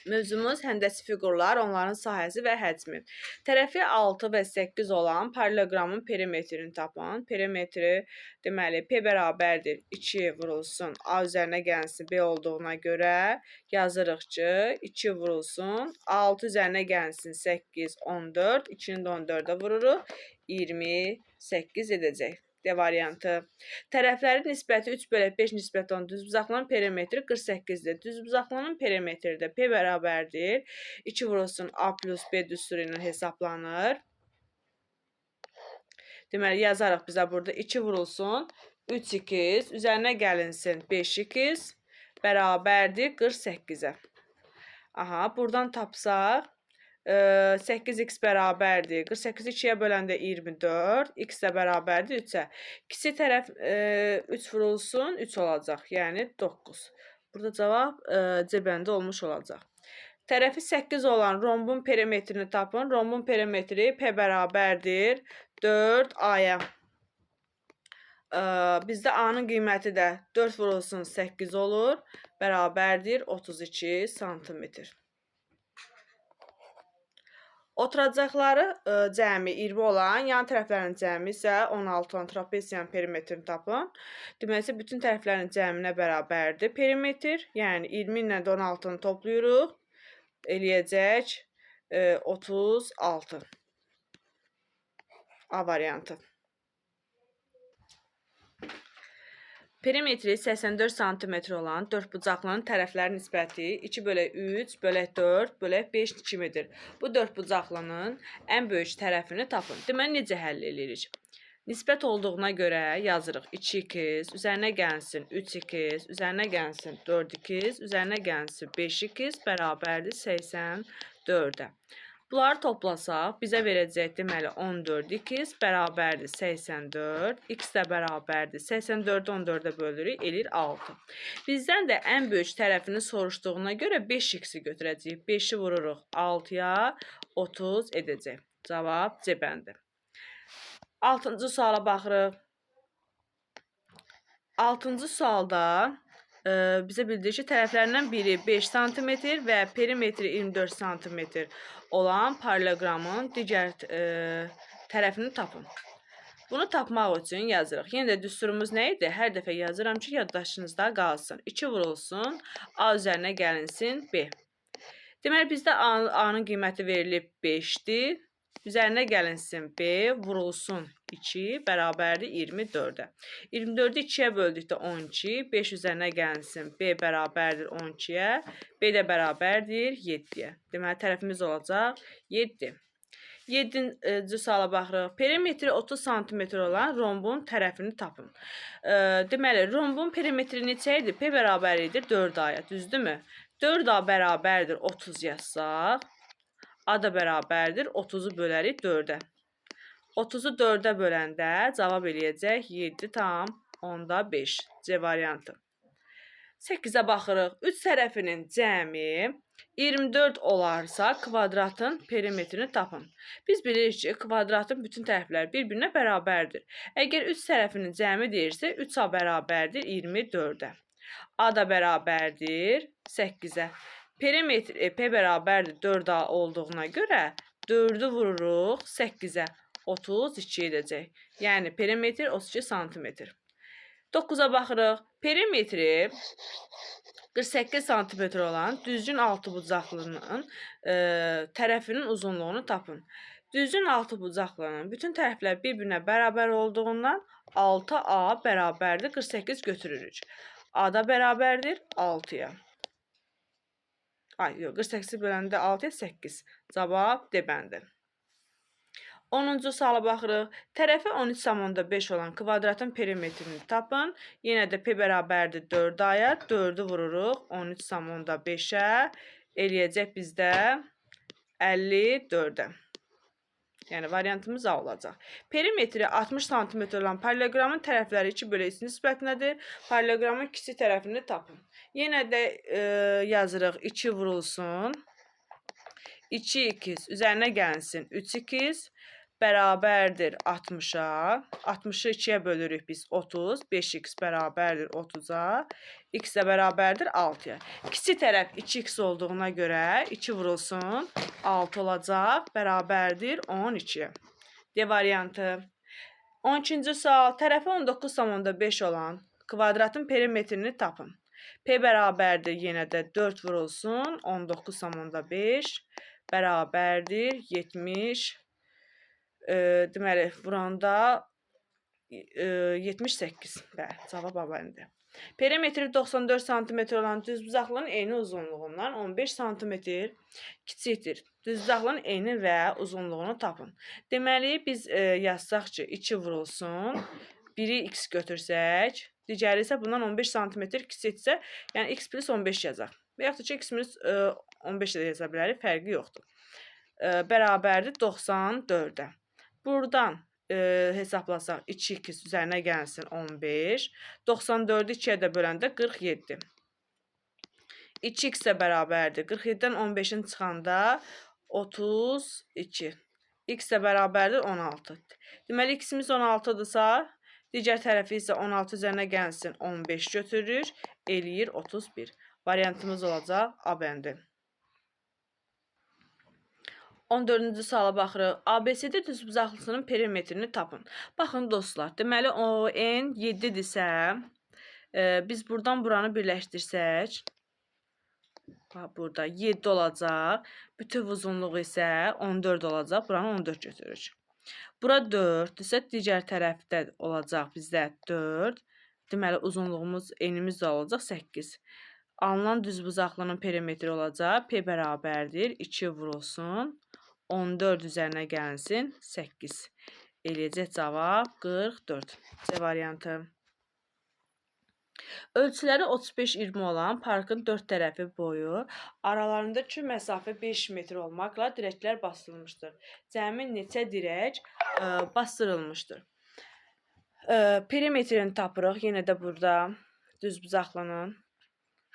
Mövzumuz həndəsi fiqurlar, onların sahəsi və həcmi. Tərəfi 6 və 8 olan paralleloqramın perimetrini tapın. Perimetri, deməli, P bərabərdir 2 vurulsun A üzərinə gəlsin B olduğuna görə yazırıq ki, 2 vurulsun 6 üzərinə gəlsin 8, 14, 2-ni də 14-ə vururuq, 28 edəcək. D variantı. Tərəflərin nisbəti 3 bölək 5 nisbəti olan düzbucaqlının perimetri 48-dir. Düzbucaqlının perimetri də P bərabərdir 2 vurulsun A plus B düsturu ilə hesablanır. Deməli, yazarıq bizə burada 2 vurulsun 3x üzərinə gəlinsin 5x bərabərdir 48-ə. Aha, buradan tapsaq 8x bərabərdir 48-i 2-yə böləndə 24, x də bərabərdir 3-ə. Kiçik tərəf 3 vurulsun, 3 olacaq, yəni 9. Burada cavab C bəndi olmuş olacaq. Tərəfi 8 olan rombun perimetrini tapın. Rombun perimetri P bərabərdir 4A-ya. Bizdə A-nın qiyməti də 4 vurulsun 8 olur, bərabərdir 32 santimetr. Oturacaqları cəmi 20 olan, yan tərəflərin cəmi isə 16 olan trapesiyanın perimetrini tapın. Deməli, bütün tərəflərin cəminə bərabərdir perimetr. Yəni, 20 ilə də 16-nı toplayırıq. Eləyəcək 36. A variantı. Perimetri 84 sm olan dördbucaqlının tərəfləri nisbəti 2 bölək 3 bölək 4 bölək 5 kimidir. Bu dördbucaqlının ən böyük tərəfini tapın. Deməli, necə həll edirik? Nisbət olduğuna görə yazırıq 2x, üzərinə gəlsin 3x, üzərinə gəlsin 4x, üzərinə gəlsin 5x bərabərdir 84-ə. Bunları toplasaq, bizə verəcək deməli 14x bərabərdir 84, x də bərabərdir 84-ü 14-ə bölürük, eləyir 6. Bizdən də ən böyük tərəfini soruşduğuna görə 5x-i götürəcəyik. 5-i vururuq 6-ya, 30 edəcək. Cavab C bəndi. 6-cı suala baxırıq. 6-cı sualda bizə bildirir ki, tərəflərindən biri 5 sm və perimetri 24 sm olan paralleloqramın digər tərəfini tapın. Bunu tapmaq üçün yazırıq. Yenə də düsturumuz nə idi? Hər dəfə yazıram ki, yaddaşınızda qalsın. 2 vurulsun, A üzərinə gəlinsin B. Deməli, bizdə A-nın qiyməti verilib 5-dir. Üzərinə gəlinsin B, vurulsun 2, bərabərdir 24-ə. 24-ü 2-yə böldükdə 12, 5 üzərinə gəlinsin B bərabərdir 12-yə, B də bərabərdir 7-yə. Deməli, tərəfimiz olacaq 7. 7-ci suala baxırıq. Perimetri 30 sm olan rombun tərəfini tapın. Deməli, rombun perimetri neçə idi? P bərabər idi 4A-ya, düzdürmü? 4A bərabərdir 30 yazsaq, A da bərabərdir 30-u bölərik 4-ə. 30-u 4-ə böləndə cavab eləyəcək 7,5 C variantı. 8-ə baxırıq. 3 tərəfinin cəmi 24 olarsa kvadratın perimetrini tapın. Biz bilirik ki, kvadratın bütün tərəfləri bir-birinə bərabərdir. Əgər 3 tərəfinin cəmi deyirsə, 3A bərabərdir 24-ə. A da bərabərdir 8-ə. Perimetr P bərabərdir 4A olduğuna görə 4-ü vururuq 8-ə, 32 edəcək. Yəni, perimetr 32 sm. 9-a baxırıq. Perimetri 48 sm olan düzgün altıbucaqlının tərəfinin uzunluğunu tapın. Düzgün altıbucaqlının bütün tərəflər bir-birinə bərabər olduğundan 6A bərabərdir 48 götürürük. A da bərabərdir 6-ya. Ay, yox, 48 böləndə 6-ya 8. Cavab D bəndi. 10-cu suala baxırıq. Tərəfi 13,5 olan kvadratın perimetrini tapın. Yenə də P bərabərdir 4A-ya. 4-ü vururuq 13,5-ə. Eləyəcək bizdə 54-ə. Yəni, variantımız A olacaq. Perimetri 60 sm olan paralleloqramın tərəfləri 2 bölü 3 nisbətindədir. Paralleloqramın kiçik tərəfini tapın. Yenə də yazırıq 2 vurulsun. 2x üzərinə gəlsin 3x bərabərdir 60-a. 60-ı 2-yə bölürük biz 30. 5x bərabərdir 30-a. X də bərabərdir 6-ya. Kiçik tərəf 2x olduğuna görə 2 vurulsun 6 olacaq. Bərabərdir 12-yə. D variantı. 12-ci sual. Tərəfi 19,5 olan kvadratın perimetrini tapın. P bərabərdir yenə də 4 vurulsun 19,5 bərabərdir 70. Deməli, vuranda 78. Bəli, cavab A bəndi. Perimetri 94 sm olan düzbucaqlının eni uzunluğundan 15 sm kiçikdir. Düzbucaqlının eni və uzunluğunu tapın. Deməli, biz yazsaq ki, 2 vurulsun, biri x götürsək, digəri isə bundan 15 sm kiçikdirsə, yəni x plus 15 yazaq. Və yaxud da ki, x minus 15 də yaza bilərik, fərqi yoxdur. Bərabərdir 94-ə. Buradan hesablasaq 2x üzərinə gəlsin 15. 94-ü 2-yə də böləndə 47. 2x də bərabərdir. 47-dən 15-in çıxanda 32. X də bərabərdir 16. Deməli, x-imiz 16-dırsa, digər tərəfi isə 16 üzərinə gəlsin 15 götürür, eləyir 31. Variantımız olacaq A bəndi. 14-cü suala baxırıq. ABCD düzbucaqlısının perimetrini tapın. Baxın dostlar, deməli o N 7-dirsə, biz buradan buranı birləşdirsək, burada 7 olacaq. Bütöv uzunluğu isə 14 olacaq. Buranı 14 götürürük. Bura 4-dürsə, digər tərəfdə olacaq bizdə 4. Deməli uzunluğumuz, enimiz də olacaq 8. Alınan düzbucaqlının perimetri olacaq. P bərabərdir 2 vurulsun 14 üzərinə gəlsin 8. Eləyəcək cavab 44. C variantı. Ölçüləri 35-20 olan parkın 4 tərəfi boyu, aralarındakı məsafə 5 metr olmaqla dirəklər basdırılmışdır. Cəmi neçə dirək basdırılmışdır? Perimetrini tapırıq. Yenə də burada düzbucaqlının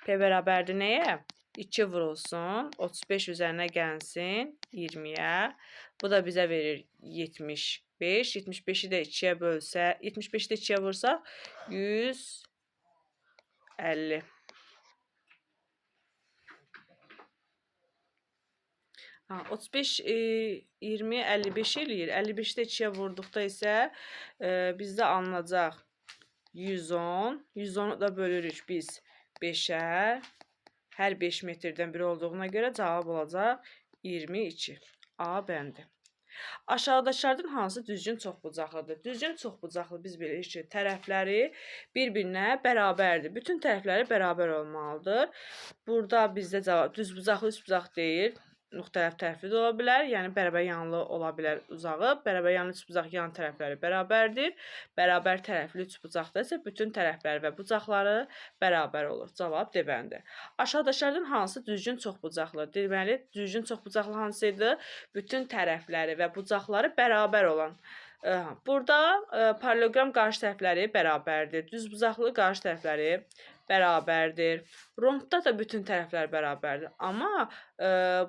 P bərabərdir nəyə? 2 vurulsun, 35 üzərinə gəlsin 20-yə. Bu da bizə verir 75. 75-i də 2-yə bölsə, 75-i də 2-yə vursaq 150. Ha, 35, 20, 55 eləyir. 55-i də 2-yə vurduqda isə bizdə alınacaq 110. 110-u da bölürük biz 5-ə. Hər 5 metrdən biri olduğuna görə cavab olacaq 22. A bəndi. Aşağıdakılardan hansı düzgün çoxbucaqlıdır? Düzgün çoxbucaqlı biz bilirik ki, tərəfləri bir-birinə bərabərdir. Bütün tərəfləri bərabər olmalıdır. Burada bizdə cavab düzbucaqlı, üçbucaq deyil. Müxtəlif tərəfli də ola bilər. Yəni bərabər yanlı ola bilər uzağı. Bərabər yanlı üçbucaq yan tərəfləri bərabərdir. Bərabər tərəfli üçbucaqda isə bütün tərəfləri və bucaqları bərabər olur. Cavab D bəndi. Aşağıdakılardan hansı düzgün çoxbucaqlı? Deməli, düzgün çoxbucaqlı hansı idi? Bütün tərəfləri və bucaqları bərabər olan. Burada paralleloqram qarşı tərəfləri bərabərdir. Düzbucaqlı qarşı tərəfləri bərabərdir. Rombda da bütün tərəflər bərabərdir. Amma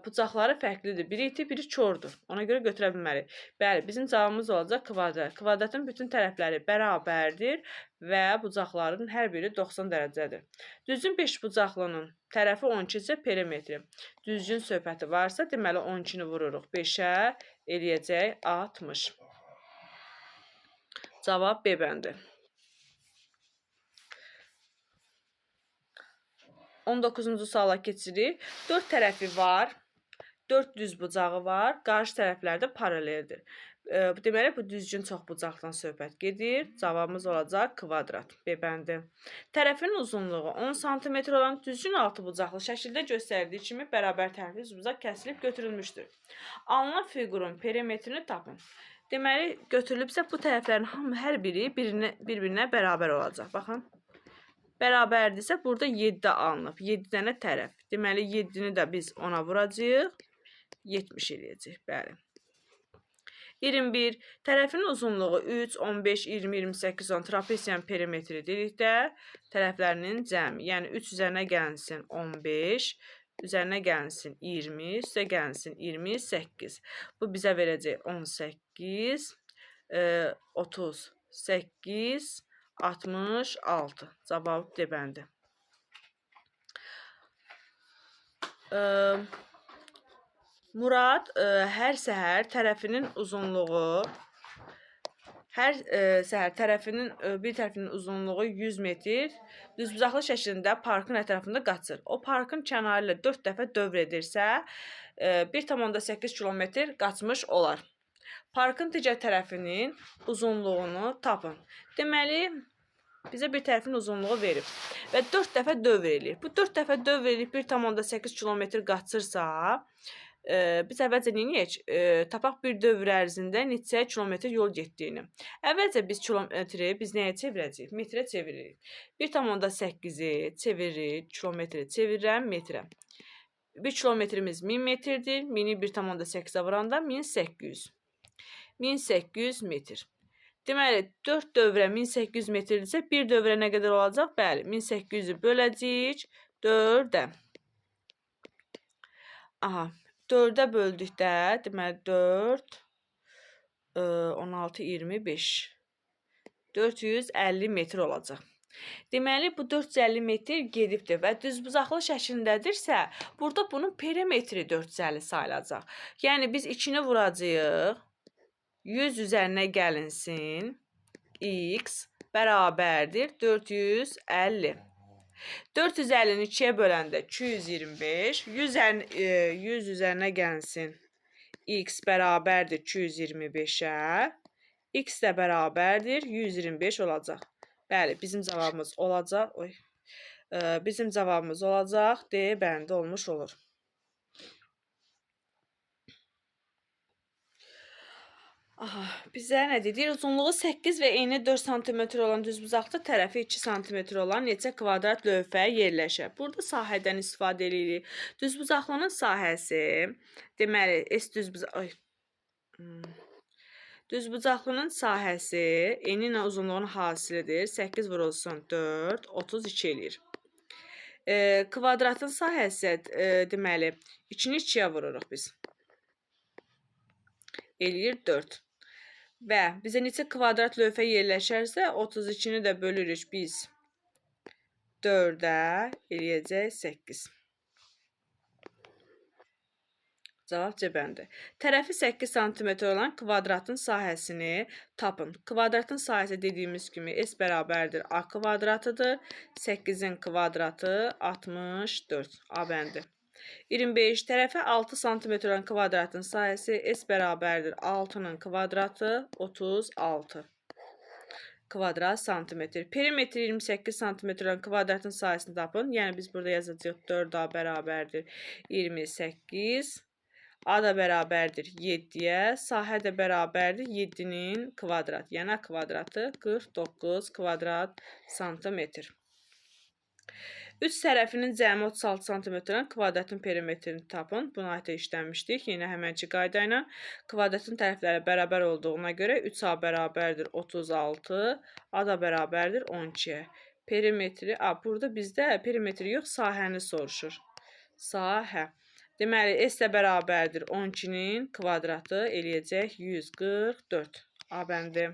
bucaqları fərqlidir. Biri iti, biri kordur. Ona görə götürə bilmərik. Bəli, bizim cavabımız olacaq kvadrat. Kvadratın bütün tərəfləri bərabərdir və bucaqların hər biri 90 dərəcədir. Düzgün beşbucaqlının tərəfi 12 isə perimetri. Düzgün söhbəti varsa, deməli 12-ni vururuq 5-ə, eləyəcək 60. Cavab B bəndi. 19-cu suala keçirik. 4 tərəfi var, 4 düz bucağı var, qarşı tərəflər də paraleldir. Deməli, bu düzgün çoxbucaqdan söhbət gedir. Cavabımız olacaq kvadrat. B bəndi. Tərəfin uzunluğu 10 sm olan düzgün altıbucaqlı şəkildə göstərildiyi kimi bərabər tərəfli düzbucaq kəsilib götürülmüşdür. Alınan fiqurun perimetrini tapın. Deməli, götürülübsə bu tərəflərin hamı hər biri bir-birinə bərabər olacaq. Baxın. Bərabərdirsə, burada 7 alınıb. 7 dənə tərəf. Deməli, 7-ni də biz ona vuracağıq. 70 eləyəcək. Bəli. 21. Tərəfin uzunluğu 3, 15, 20, 28 olan trapesiyanın perimetri dedikdə tərəflərinin cəmi. Yəni, 3 üzərinə gəlsin 15, Üzərinə gəlsin 20, üstə gəlsin 28. Bu bizə verəcək 18, 38, 66. Cavab D bəndi. Murad hər səhər tərəfinin uzunluğu bir tərəfinin uzunluğu 100 metr düzbucaqlı şəklində parkın ətrafında qaçır. O parkın kənarı ilə 4 dəfə dövr edirsə, 1,8 kilometr qaçmış olar. Parkın digər tərəfinin uzunluğunu tapın. Deməli, bizə bir tərəfin uzunluğu verib və 4 dəfə dövr eləyir. Bu 4 dəfə dövr eləyib 1,8 kilometr qaçırsa, biz əvvəlcə neyniyək? Tapaq bir dövr ərzində neçə kilometr yol getdiyini. Əvvəlcə biz kilometri biz nəyə çevirəcəyik? Metrə çeviririk. 1,8-i çeviririk, kilometri çevirirəm metrə. 1 kilometrimiz 1000 metrdir. 1000-i 1,8-ə vuranda 1800. 1800 metr. Deməli, 4 dövrə 1800 metrdirsə, bir dövrə nə qədər olacaq? Bəli, 1800-ü böləcəyik 4-ə. Aha. 4-ə böldükdə, deməli 4, 16, 25, 450 metr olacaq. Deməli, bu 450 metr gedibdir və düzbucaqlı şəklindədirsə, burada bunun perimetri 450 sayılacaq. Yəni, biz 2-ni vuracağıq, 100 üzərinə gəlinsin, x bərabərdir 450. 450-ni 2-yə böləndə 225, 100 üzərinə gəlsin x bərabərdir 225-ə, x də bərabərdir 125 olacaq. Bəli, bizim cavabımız olacaq. Oy. Bizim cavabımız olacaq. D bəndi olmuş olur. Aha, bizə nə deyir? Uzunluğu 8 və eni 4 sm olan düzbucaqlı tərəfi 2 sm olan neçə kvadrat lövhə yerləşər? Burada sahədən istifadə edirik. Düzbucaqlının sahəsi, deməli, S düzbucaqlının sahəsi eni ilə uzunluğun hasilidir. 8 vurulsun 4, 32 eləyir. Kvadratın sahəsi, deməli, 2-ni 2-yə vururuq biz. Eləyir 4. Və bizə neçə kvadrat lövhə yerləşərsə, 32-ni də bölürük biz 4-ə, eləyəcək 8. Cavab C bəndi. Tərəfi 8 sm olan kvadratın sahəsini tapın. Kvadratın sahəsi dediyimiz kimi S bərabərdir A kvadratıdır. 8-in kvadratı 64. A bəndi. 25. Tərəfi 6 sm olan kvadratın sahəsi S bərabərdir 6-nın kvadratı 36 kvadrat santimetr. Perimetri 28 sm olan kvadratın sahəsini tapın. Yəni biz burada yazacağıq 4A bərabərdir 28. A da bərabərdir 7-yə. Sahə də bərabərdir 7-nin kvadrat. Yəni A kvadratı 49 kvadrat santimetr. 3 tərəfinin cəmi 36 sm olan kvadratın perimetrini tapın. Buna aid işləmişdik. Yenə həmənki qayda ilə kvadratın tərəfləri bərabər olduğuna görə 3A bərabərdir 36, A da bərabərdir 12-yə. Perimetri, A, burada bizdə perimetri yox, sahəni soruşur. Sahə. Deməli, S də bərabərdir 12-nin kvadratı eləyəcək 144. A bəndi.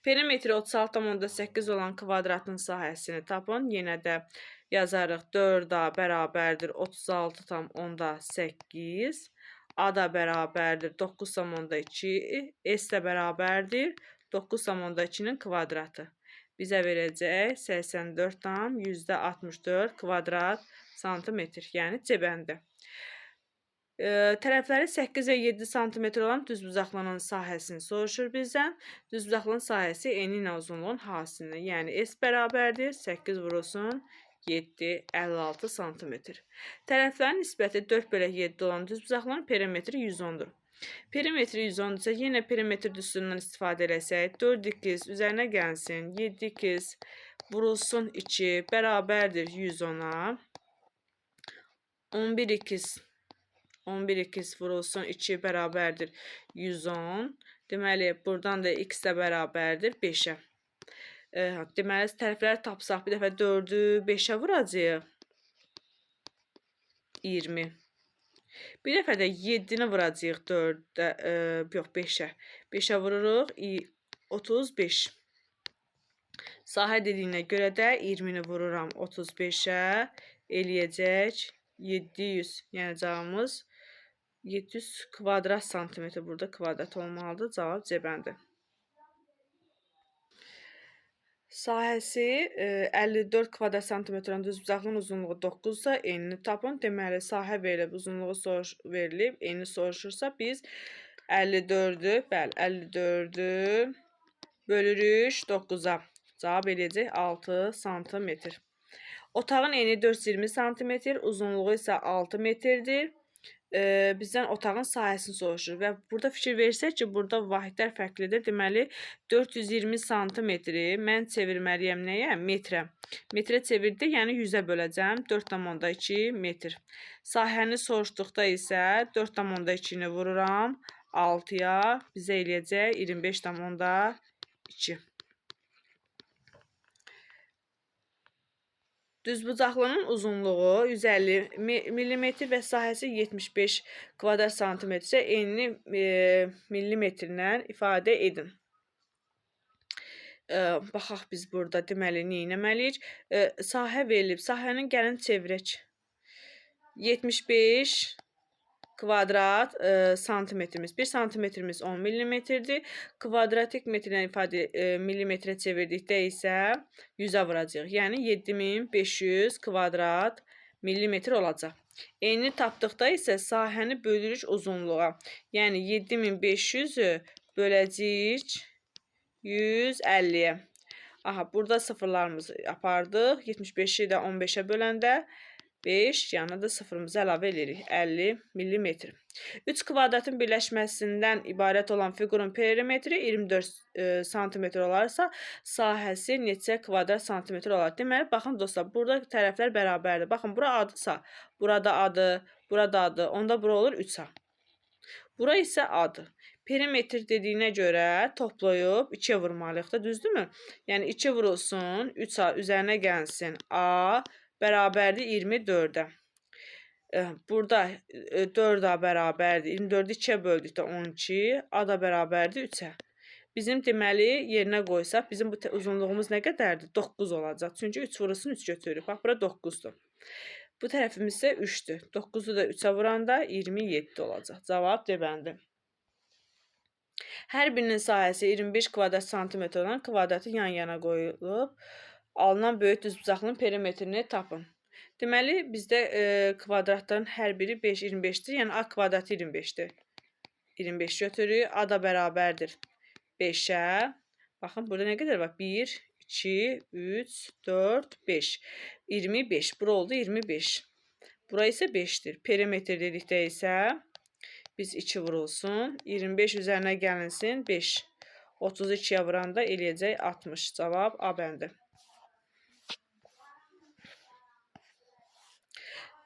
Perimetri 36,8 olan kvadratın sahəsini tapın. Yenə də yazarıq 4A bərabərdir 36,8. A da bərabərdir 9,2. S də bərabərdir 9,2-nin kvadratı. Bizə verəcək 84,64 kvadrat santimetr. Yəni C bəndi. Tərəfləri 8 və 7 sm olan düzbucaqlının sahəsini soruşur bizdən. Düzbucaqlının sahəsi eni ilə uzunluğun hasilinə. Yəni S bərabərdir 8 vurulsun 7, 56 sm. Tərəflərin nisbəti 4/7 olan düzbucaqlının perimetri 110-dur. Perimetri 110-dursa, yenə perimetr düsturundan istifadə eləsək, 4x üzərinə gəlsin, 7x vurulsun 2 bərabərdir 110-a. 11x vurulsun 2 bərabərdir 110. Deməli, buradan da x də bərabərdir 5-ə. Deməli, tərəfləri tapsaq, bir dəfə 4-ü 5-ə vuracağıq. 20. Bir dəfə də 7-ni vuracağıq 4-ə, yox 5-ə. 5-ə vururuq, 35. Sahə dediyinə görə də 20-ni vururam 35-ə, eləyəcək 700. Yəni cavabımız 700 kvadrat santimetr. Burada kvadrat olmalıdır. Cavab C bəndi. Sahəsi 54 kvadrat santimetrdən düzbucaqlının uzunluğu 9-sa enini tapın. Deməli, sahə verilib, uzunluğu verilib, eni soruşursa biz 54-ü, bəli, 54-ü bölürük 9-a. Cavab eləyəcək 6 santimetr. Otağın eni 420 santimetr, uzunluğu isə 6 metrdir. Bizdən otağın sahəsini soruşur və burada fikir versək ki, burada vahidlər fərqlidir. Deməli, 420 santimetri mən çevirməliyəm nəyə? Metrə. Metrə çevirdi, yəni 100-ə böləcəm. 4,2 metr. Sahəni soruşduqda isə 4,2-ni vururam 6-ya, bizə eləyəcək 25,2. Düzbucaqlının uzunluğu 150 millimetr və sahəsi 75 kvadrat santimetr isə enini millimetrlə ifadə edin. Baxaq biz burada deməli nə etməliyik? Sahə verilib. Sahənin gəlin çevirək. 75 kvadrat santimetrimiz. 1 santimetrimiz 10 millimetrdir. Kvadratik metrlə ifadə millimetrə çevirdikdə isə 100-ə vuracağıq. Yəni 7500 kvadrat millimetr olacaq. Enini tapdıqda isə sahəni bölürük uzunluğa. Yəni 7500-ü böləcəyik 150-yə. Aha, burada sıfırlarımızı apardıq. 75-i də 15-ə böləndə 5, yanına da sıfırımızı əlavə edirik. 50 millimetr. 3 kvadratın birləşməsindən ibarət olan fiqurun perimetri 24 santimetr olarsa, sahəsi neçə kvadrat santimetr olar? Deməli, baxın dostlar, burada tərəflər bərabərdir. Baxın, bura adısa, burada adı, burada adı, onda bura olur 3A. Bura isə adı. Perimetr dediyinə görə toplayıb 2-yə vurmalıyıq da, düzdürmü? Yəni, 2 vurulsun, 3A üzərinə gəlsin A, bərabərdir 24-ə. Burada 4A bərabərdir. 24-ü 2-yə böldükdə 12, A da bərabərdir 3-ə. Bizim deməli, yerinə qoysaq, bizim bu uzunluğumuz nə qədərdir? 9 olacaq. Çünki 3 vurulsun, 3 götürürük. Bax, bura 9-dur. Bu tərəfimiz isə 3-dür. 9-u da 3-ə vuranda 27 olacaq. Cavab D bəndi. Hər birinin sahəsi 25 kvadrat santimetr olan kvadratı yan-yana qoyulub, alınan böyük düzbucaqlının perimetrini tapın. Deməli, bizdə kvadratların hər biri 5, 25-dir. Yəni, A kvadratı 25-dir. 25 götürürük. A da bərabərdir 5-ə. Baxın, burada nə qədər var? 1, 2, 3, 4, 5. 25. Bura oldu 25. Bura isə 5-dir. Perimetr dedikdə isə biz 2 vurulsun. 25 üzərinə gəlinsin 5. 32-yə vuranda eləyəcək 60. Cavab A bəndi.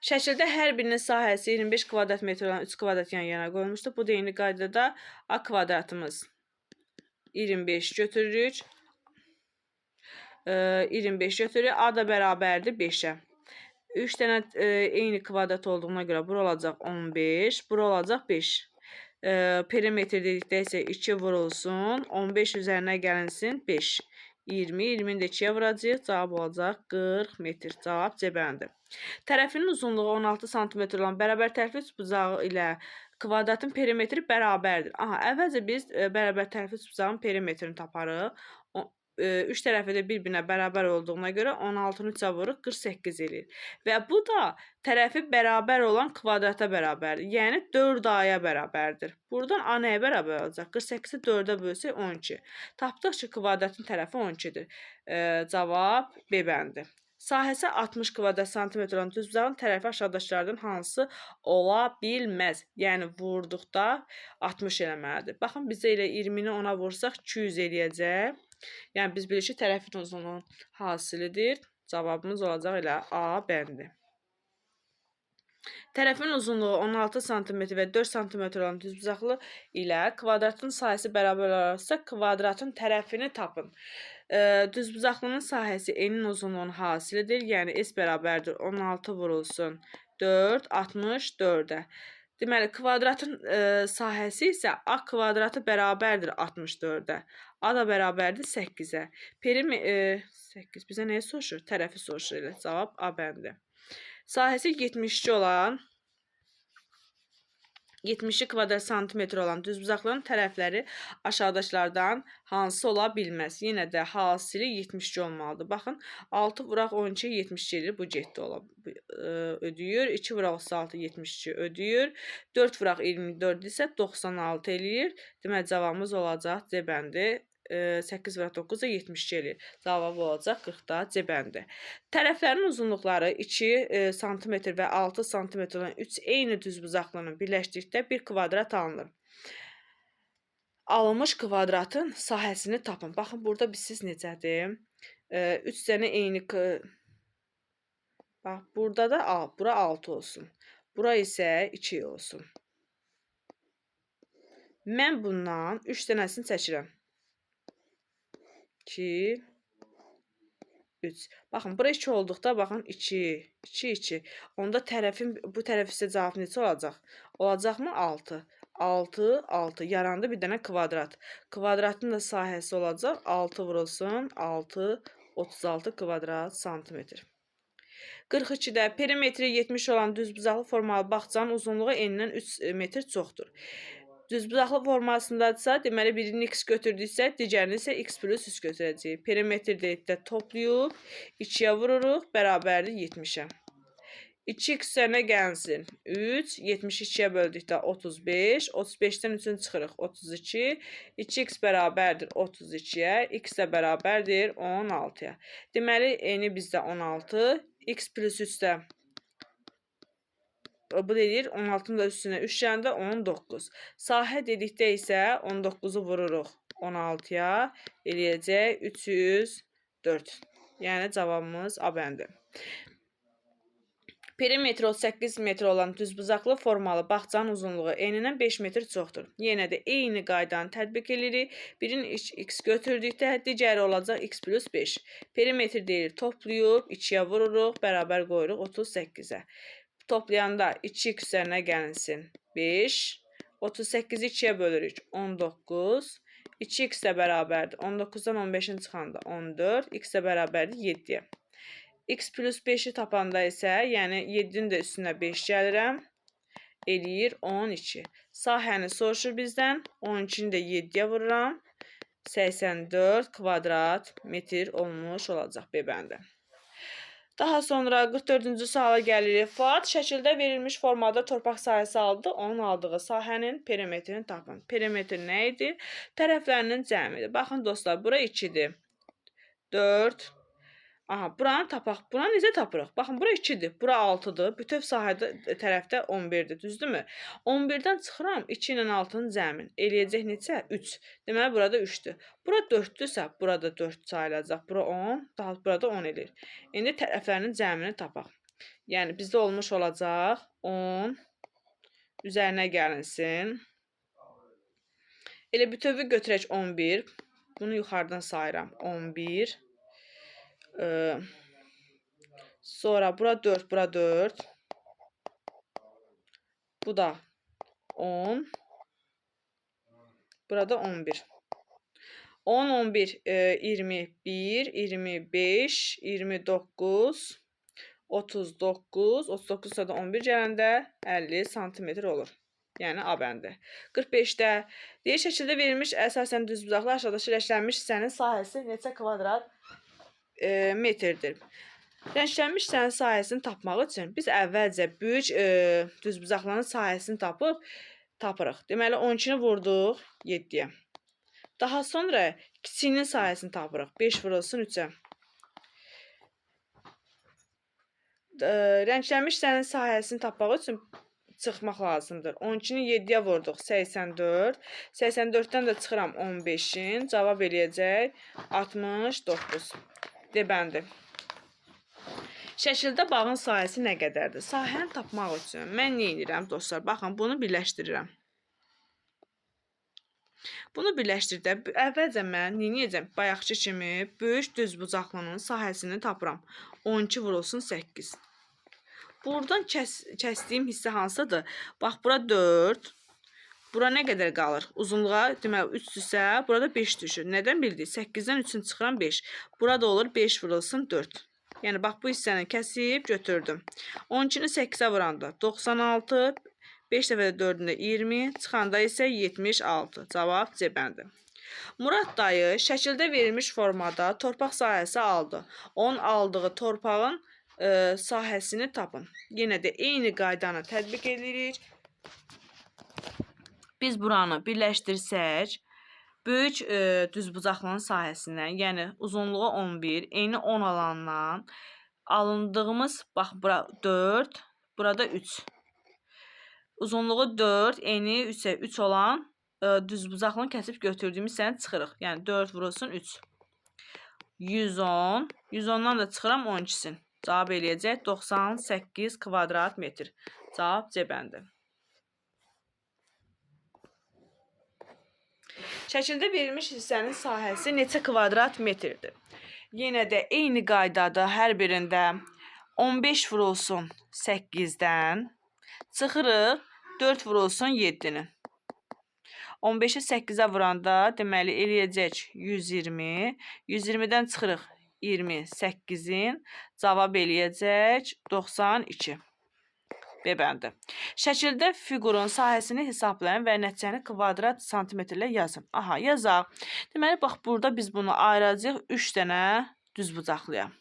Şəkildə hər birinin sahəsi 25 kvadrat metr olan 3 kvadrat yan-yana qoyulmuşdur. Bu da eyni qaydada A kvadratımız 25 götürürük. 25 götürürük. A da bərabərdir 5-ə. 3 dənə eyni kvadrat olduğuna görə bura olacaq 15, bura olacaq 5. Perimetr dedikdə isə 2 vurulsun, 15 üzərinə gəlinsin 5. 20, 20-ni də 2-yə vuracağıq. Cavab olacaq 40 metr. Cavab C bəndi. Tərəfinin uzunluğu 16 sm olan bərabər tərəfli üçbucağı ilə kvadratın perimetri bərabərdir. Aha, əvvəlcə biz bərabər tərəfli üçbucağın perimetrini taparıq. 3 tərəfi də bir-birinə bərabər olduğuna görə 16-nı 3-ə vururuq, 48 eləyir. Və bu da tərəfi bərabər olan kvadrata bərabərdir. Yəni 4A-ya bərabərdir. Buradan A nəyə bərabər olacaq? 48-i 4-ə bölsək 12. Tapdıq ki, kvadratın tərəfi 12-dir. Cavab B bəndi. Sahəsi 60 kvadrat santimetr olan düzbucağın tərəfi aşağıdakılardan hansı ola bilməz? Yəni vurduqda 60 eləməlidir. Baxın, bizə elə 20-ni 10-a vursaq 200 eləyəcək. Yəni biz bilirik ki, tərəfin uzunluğunun hasilidir. Cavabımız olacaq elə A bəndi. Tərəfin uzunluğu 16 sm və 4 sm olan düzbucaqlı ilə kvadratın sahəsi bərabər olarsa, kvadratın tərəfini tapın. Düzbucaqlının sahəsi enin uzunluğunun hasilidir. Yəni S bərabərdir 16 vurulsun 4, 64-ə. Deməli, kvadratın sahəsi isə A kvadratı bərabərdir 64-ə. A da bərabərdir 8-ə. 8 bizə nəyi soruşur? Tərəfi soruşur elə. Cavab A bəndi. Sahəsi 72 olan 72 kvadrat santimetr olan düzbucaqlının tərəfləri aşağıdakılardan hansı ola bilməz? Yenə də hasili 72 olmalıdır. Baxın, 6 vuraq 12 72 eləyir. Bu getdi ola ödəyir. 2 vuraq 36 72 ödəyir. 4 vuraq 24 isə 96 eləyir. Deməli, cavabımız olacaq C bəndi. 8 vuraq 9 da 72 eləyir. Cavab olacaq 40-da C bəndi. Tərəflərin uzunluqları 2 sm və 6 sm olan 3 eyni düzbucaqlının birləşdikdə bir kvadrat alınır. Alınmış kvadratın sahəsini tapın. Baxın, burada siz necədir? 3 dənə eyni... Bax, burada da bura 6 olsun. Bura isə 2 olsun. Mən bundan 3 dənəsini çəkirəm. 2, 3. Baxın, bura 2 olduqda, baxın, 2, 2, 2. Onda tərəfin, bu tərəf isə cavab necə olacaq? Olacaqmı? 6. 6, 6. Yarandı bir dənə kvadrat. Kvadratın da sahəsi olacaq. 6 vurulsun. 6, 36 kvadrat santimetr. 42-də perimetri 70 olan düzbucaqlı formalı bağçanın uzunluğu enindən 3 metr çoxdur. Düzbucaqlı formasındadırsa, deməli birini x götürdüksə, digərini isə x plus 3 götürəcəyik. Perimetr deyib də toplayıb 2-yə vururuq, bərabərdir 70-ə. 2x üzərinə gəlsin 3, 72-yə böldükdə 35, 35-dən 3-ün çıxırıq 32, 2x bərabərdir 32-yə, x də bərabərdir 16-ya. Deməli, eni bizdə 16, x plus 3 də bu deyir, 16-nın da üstünə 3 gələndə 19. Sahə dedikdə isə 19-u vururuq 16-ya, eləyəcək 304. Yəni, cavabımız A bəndi. Perimetri 38 metr olan düzbucaqlı formalı bağçanın uzunluğu enindən 5 metr çoxdur. Yenə də eyni qaydanı tətbiq edirik. Birini x götürdükdə digəri olacaq x plus 5. Perimetr deyilir, toplayıb 2-yə vururuq, bərabər qoyuruq 38-ə. Toplayanda 2x üzərinə gəlinsin 5, 38-i 2-yə bölürük 19, 2x də bərabərdir 19-dan 15-in çıxanda 14, x də bərabərdir 7-yə. X plus 5-i tapanda isə, yəni 7-nin də üstünə 5 gəlirəm, eləyir 12. Sahəni soruşur bizdən, 12-ni də 7-yə vururam, 84 kvadrat metr olmuş olacaq B bəndi. Daha sonra 44-cü suala gəlirik. Fuad şəkildə verilmiş formada torpaq sahəsi aldı. Onun aldığı sahənin perimetrini tapın. Perimetr nə idi? Tərəflərinin cəmidir. Baxın dostlar, bura 2-dir. 4. Aha, buranı tapaq. Buranı necə tapırıq? Baxın, bura 2-dir, bura 6-dır. Bütöv sahədə tərəfdə 11-dir, düzdürmü? 11-dən çıxıram 2 ilə 6-nın cəmin. Eləyəcək neçə? 3. Deməli, burada 3-dür. Bura 4-dürsə, burada 4 sayılacaq. Bura 10, daha burada 10 eləyir. İndi tərəflərinin cəmini tapaq. Yəni, bizdə olmuş olacaq 10 üzərinə gəlinsin. Elə bütövü götürək 11. Bunu yuxarıdan sayıram. 11. Sonra bura 4, bura 4. Bu da 10. Burada 11. 10, 11, 21, 25, 29, 39, 39 da 11 gələndə 50 santimetr olur. Yəni A bəndi. 45-də deyir şəkildə verilmiş əsasən düzbucaqlı aşağıdakı rənglənmiş hissənin sahəsi neçə kvadrat metrdir. Rənglənmiş hissənin sahəsini tapmaq üçün biz əvvəlcə böyük düzbucaqlının sahəsini tapırıq. Deməli 12-ni vurduq 7-yə. Daha sonra kiçiyinin sahəsini tapırıq. 5 vurulsun 3-ə. Rənglənmiş hissənin sahəsini tapmaq üçün çıxmaq lazımdır. 12-ni 7-yə vurduq 84. 84-dən də çıxıram 15-in. Cavab eləyəcək 69. D bəndi. Şəkildə bağın sahəsi nə qədərdir? Sahəni tapmaq üçün mən nə edirəm dostlar? Baxın, bunu birləşdirirəm. Bunu birləşdirdə əvvəlcə mən nə edəcəm? Bayaqçı kimi böyük düzbucaqlının sahəsini tapıram. 12 vurulsun 8. Buradan kəsdiyim hissə hansıdır? Bax, bura 4. Bura nə qədər qalır? Uzunluğa, deməli, 3 isə burada 5 düşür. Nədən bildik? 8-dən 3-ün çıxıram 5. Burada olur 5 vurulsun 4. Yəni, bax, bu hissəni kəsib götürdüm. 12-ni 8-ə vuranda 96, 5 dəfə də 4-ündə 20, çıxanda isə 76. Cavab C bəndi. Murad dayı şəkildə verilmiş formada torpaq sahəsi aldı. Onun aldığı torpağın sahəsini tapın. Yenə də eyni qaydanı tətbiq edirik. Biz buranı birləşdirsək, böyük düzbucaqlının sahəsindən, yəni uzunluğu 11, eni 10 alandan alındığımız, bax, bura 4, burada 3. Uzunluğu 4, eni 3-ə 3 olan düzbucaqlını kəsib götürdüyümüz hissəni çıxırıq. Yəni 4 vurulsun 3. 110. 110-dan da çıxıram 12-sin. Cavab eləyəcək 98 kvadrat metr. Cavab C bəndi. Şəkildə verilmiş hissənin sahəsi neçə kvadrat metrdir? Yenə də eyni qaydada hər birində 15 vurulsun 8-dən çıxırıq 4 vurulsun 7-nin. 15-i 8-ə vuranda deməli eləyəcək 120. 120-dən çıxırıq 28-in. Cavab eləyəcək 92. B bəndi. Şəkildə fiqurun sahəsini hesablayın və nəticəni kvadrat santimetrlə yazın. Aha, yazaq. Deməli, bax, burada biz bunu ayıracağıq 3 dənə düzbucaqlıya.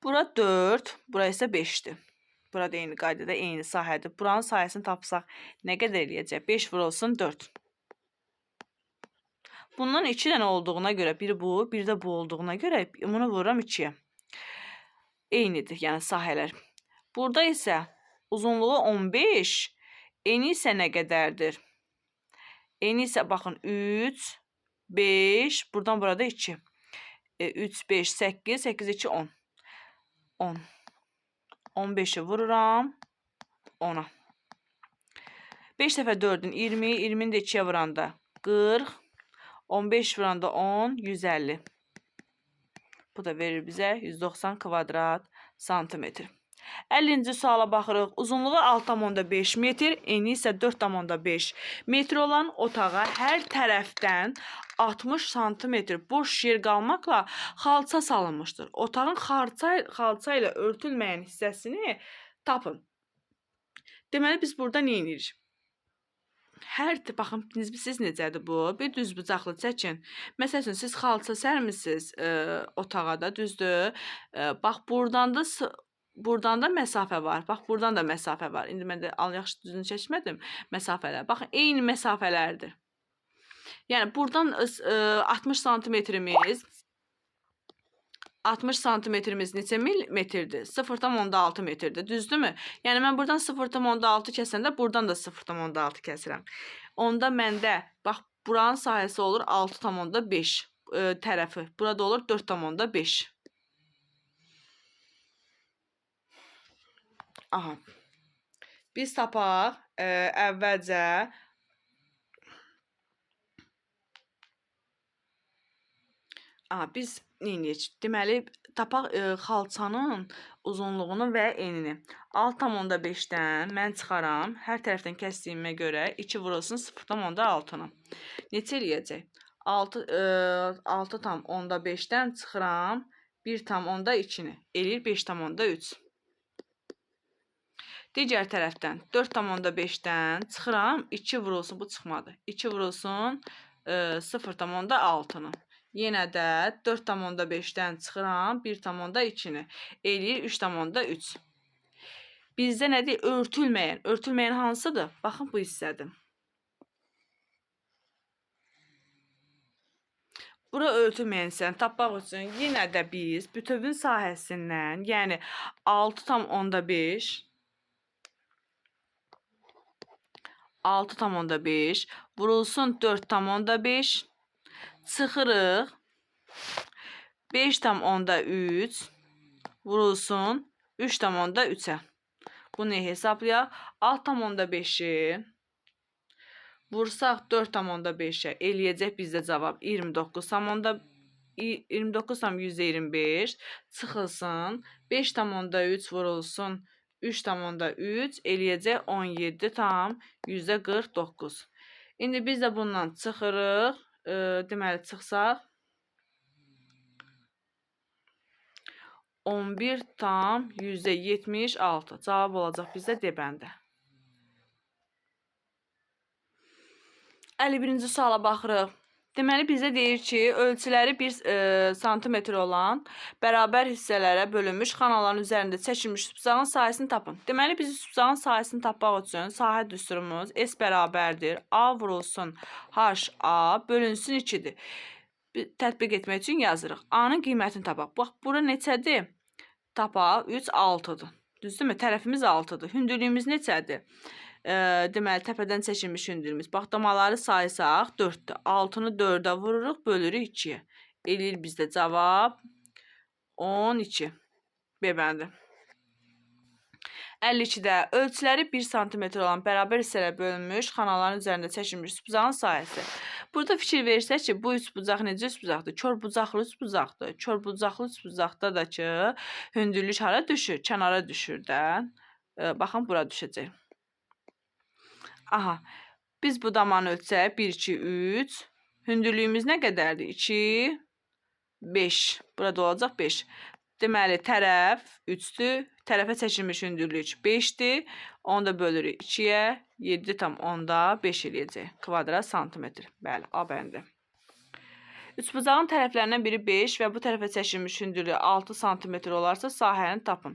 Bura 4, bura isə 5-dir. Burada eyni qaydada, eyni sahədir. Buranın sahəsini tapsaq nə qədər eləyəcək? 5 vurulsun 4. Bundan 2 dənə olduğuna görə, biri bu, biri də bu olduğuna görə bunu vururam 2-yə. Eynidir, yəni sahələr. Burada isə uzunluğu 15, eni isə nə qədərdir? Eni isə baxın 3, 5, buradan burada 2. 3, 5, 8, 8, 2, 10. 10. 15-i vururam 10-a. 5 dəfə 4-ün 20, 20-ni də 2-yə vuranda 40, 15 vuranda 10, 150. Bu da verir bizə 190 kvadrat santimetr. 50-ci suala baxırıq. Uzunluğu 6,5 metr, eni isə 4,5 metr olan otağa hər tərəfdən 60 santimetr boş yer qalmaqla xalça salınmışdır. Otağın xalça ilə örtülməyən hissəsini tapın. Deməli, biz burada nə edirik? Baxın, siz necədir bu? Bir düzbucaqlı çəkin. Məsəl üçün, siz xalça sərmisiniz otağa da, düzdür? Bax, buradan da məsafə var. Bax, buradan da məsafə var. İndi mən də yaxşı düzünü çəkmədim məsafələr. Baxın, eyni məsafələrdir. Yəni, buradan 60 santimetrimiz 60 santimetrimiz neçə metrdir? 0,6 metrdir. Düzdürmü? Yəni, mən buradan 0,6 kəsəndə buradan da 0,6 kəsirəm. Onda məndə, bax, buranın sahəsi olur 6,5 tərəfi. Burada olur 4,5. Aha. Biz tapaq əvvəlcə biz neyiniyək? Deməli, tapaq xalçanın uzunluğunu və enini. 6,5-dən mən çıxaram. Hər tərəfdən kəsdiyimə görə 2 vurulsun 0,6-nı. Neçə eləyəcək? 6,5-dən çıxıram 1,2-ni. Eləyir 5,3. Digər tərəfdən 4,5-dən çıxıram 2 vurulsun. Bu çıxmadı. 2 vurulsun 0,6-nı. Yenə də 4,5-dən çıxıram 1,2-ni. Eləyir 3,3. Bizdə nədir? Örtülməyən. Örtülməyən hansıdır? Baxın, bu hissədir. Bura örtülməyən hissəni tapmaq üçün yenə də biz bütövün sahəsindən, yəni 6,5 6,5 vurulsun 4,5 çıxırıq 5,3 vurulsun 3,3-ə. Bunu hesablayaq. 6,5-i vursaq 4,5-ə eləyəcək bizdə cavab 29,5. 29 tam %25 çıxılsın. 5,3 vurulsun 3,3 eləyəcək 17,49%. İndi biz də bundan çıxırıq. Deməli, çıxsaq 11,76% cavab olacaq bizdə D bəndi. 51-ci suala baxırıq. Deməli, bizə deyir ki, ölçüləri 1 santimetr olan bərabər hissələrə bölünmüş xanaların üzərində çəkilmiş üçbucağın sahəsini tapın. Deməli, biz üçbucağın sahəsini tapmaq üçün sahə düsturumuz S bərabərdir. A vurulsun HA bölünsün 2-dir. Tətbiq etmək üçün yazırıq. A-nın qiymətini tapaq. Bax, bura neçədir? Tapaq, 3, 6-dır. Düzdürmü? Tərəfimiz 6-dır. Hündürlüyümüz neçədir? Deməli, təpədən çəkilmiş hündürlüyümüz. Bax, damaları saysaq 4-dür. 6-nı 4-ə vururuq, bölürük 2-yə. Eləyir bizdə cavab 12. B bəndi. 52-də ölçüləri 1 sm olan bərabər hissələrə bölünmüş xanaların üzərində çəkilmiş üçbucağın sahəsi. Burada fikir versək ki, bu üçbucaq necə üçbucaqdır? Kör bucaqlı üçbucaqdır. Kör bucaqlı üçbucaqda da ki, hündürlük hara düşür? Kənara düşür də. Baxın, bura düşəcək. Aha, biz bu damanı ölçsək 1, 2, 3. Hündürlüyümüz nə qədərdir? 2, 5. Burada olacaq 5. Deməli, tərəf 3-dür. Tərəfə çəkilmiş hündürlük 5-dir. Onu da bölürük 2-yə. 7,5 eləyəcək. Kvadrat santimetr. Bəli, A bəndi. Üçbucağın tərəflərindən biri 5 və bu tərəfə çəkilmiş hündürlüyü 6 sm olarsa sahəni tapın.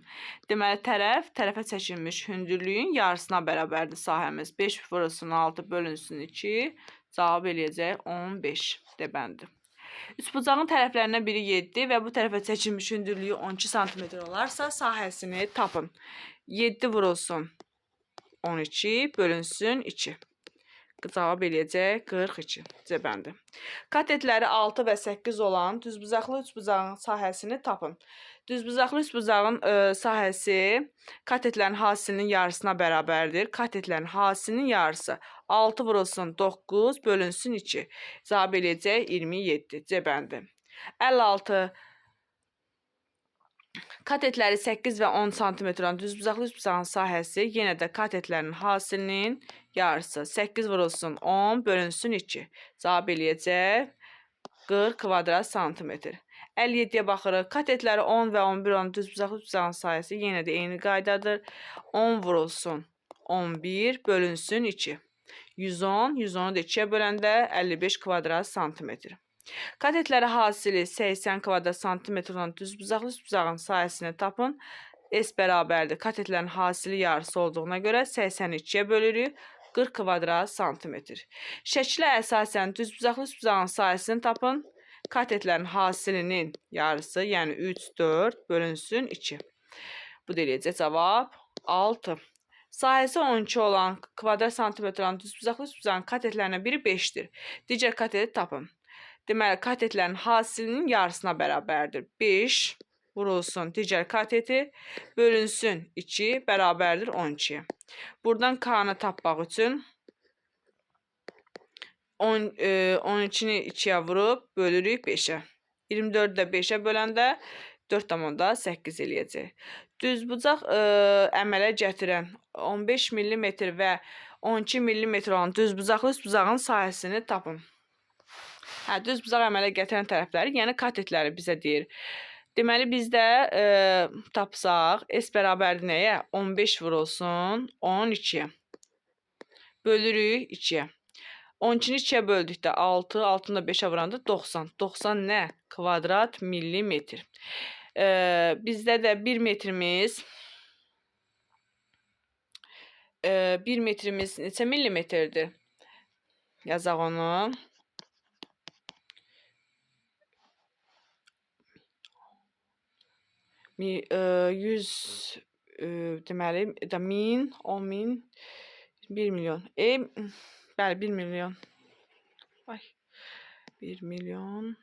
Deməli, tərəf tərəfə çəkilmiş hündürlüyün yarısına bərabərdir sahəmiz. 5 vurulsun 6 bölünsün 2, cavab eləyəcək 15 D bəndi. Üçbucağın tərəflərindən biri 7 və bu tərəfə çəkilmiş hündürlüyü 12 sm olarsa sahəsini tapın. 7 vurulsun 12 bölünsün 2. Cavab eləyəcək 42. C bəndi. Katetləri 6 və 8 olan düzbucaqlı üçbucağın sahəsini tapın. Düzbucaqlı üçbucağın sahəsi katetlərin hasilinin yarısına bərabərdir. Katetlərin hasilinin yarısı 6 vurulsun 9 bölünsün 2. Cavab eləyəcək 27. C bəndi. 56. Katetləri 8 və 10 sm olan düzbucaqlı üçbucağın sahəsi yenə də katetlərin hasilinin yarısı. 8 vurulsun 10 bölünsün 2. Cavab eləyəcək 40 kvadrat santimetr. 57-yə baxırıq. Katetləri 10 və 11 olan düzbucaqlı üçbucağın sahəsi yenə də eyni qaydadır. 10 vurulsun 11 bölünsün 2. 110, 110-u da 2-yə böləndə 55 kvadrat santimetr. Katetləri hasili 80 kvadrat santimetr olan düzbucaqlı üçbucağın sahəsini tapın. S bərabərdir. Katetlərin hasili yarısı olduğuna görə 82-yə bölürük. 40 kvadrat santimetr. Şəklə əsasən düzbucaqlı üçbucağın sahəsini tapın. Katetlərin hasilinin yarısı, yəni 3, 4 bölünsün 2. Bu da eləyəcək cavab 6. Sahəsi 12 olan kvadrat santimetr olan düzbucaqlı üçbucağın katetlərindən biri 5-dir. Digər kateti tapın. Deməli, katetlərin hasilinin yarısına bərabərdir. 5 vurulsun digər kateti bölünsün 2 bərabərdir 12-yə. Buradan K-nı tapmaq üçün 12-ni 2-yə vurub bölürük 5-ə. 24-ü də 5-ə böləndə 4,8 eləyəcək. Düzbucaq əmələ gətirən 15 mm və 12 mm olan düzbucaqlı üçbucağın sahəsini tapın. Hə, düzbucaq əmələ gətirən tərəfləri, yəni katetləri bizə deyir. Deməli, bizdə tapsaq, S bərabərdir nəyə? 15 vurulsun 12-yə. Bölürük 2-yə. 12-ni 2-yə böldükdə 6, 6-nı da 5-ə vuranda 90. 90 nə? Kvadrat millimetr. Bizdə də 1 metrimiz 1 metrimiz neçə millimetrdir? Yazaq onu. 100 deməli, 1000, 10.000, 1 milyon. Bəli, 1 milyon. Ay, 1 milyon.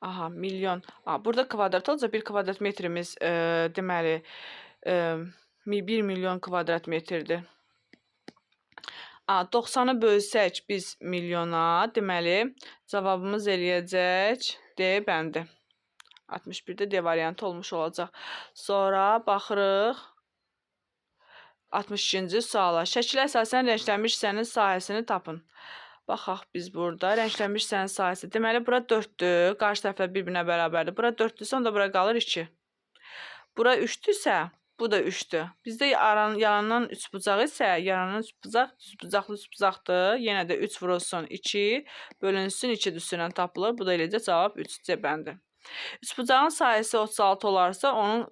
Aha, milyon. Aha, burada kvadrat olacaq. 1 kvadrat metrimiz deməli 1 milyon kvadrat metrdir. 90-ı bölsək biz milyona, deməli, cavabımız eləyəcək D bəndi. 61-də D variantı olmuş olacaq. Sonra baxırıq 62-ci suala. Şəkilə əsasən rənglənmiş hissənin sahəsini tapın. Baxaq biz burada. Rənglənmiş hissənin sahəsi. Deməli, bura 4-dür. Qarşı tərəflər bir-birinə bərabərdir. Bura 4-dürsə, onda bura qalır 2. Bura 3-dürsə, bu da 3-dür. Bizdə yaranan üçbucaq isə, yaranan üçbucaq düzbucaqlı üçbucaqdır. Yenə də 3 vurulsun 2, bölünsün 2 düsünə tapılır. Bu da eləcə cavab 3 C bəndi. Üçbucağın sahəsi 36 olarsa, onun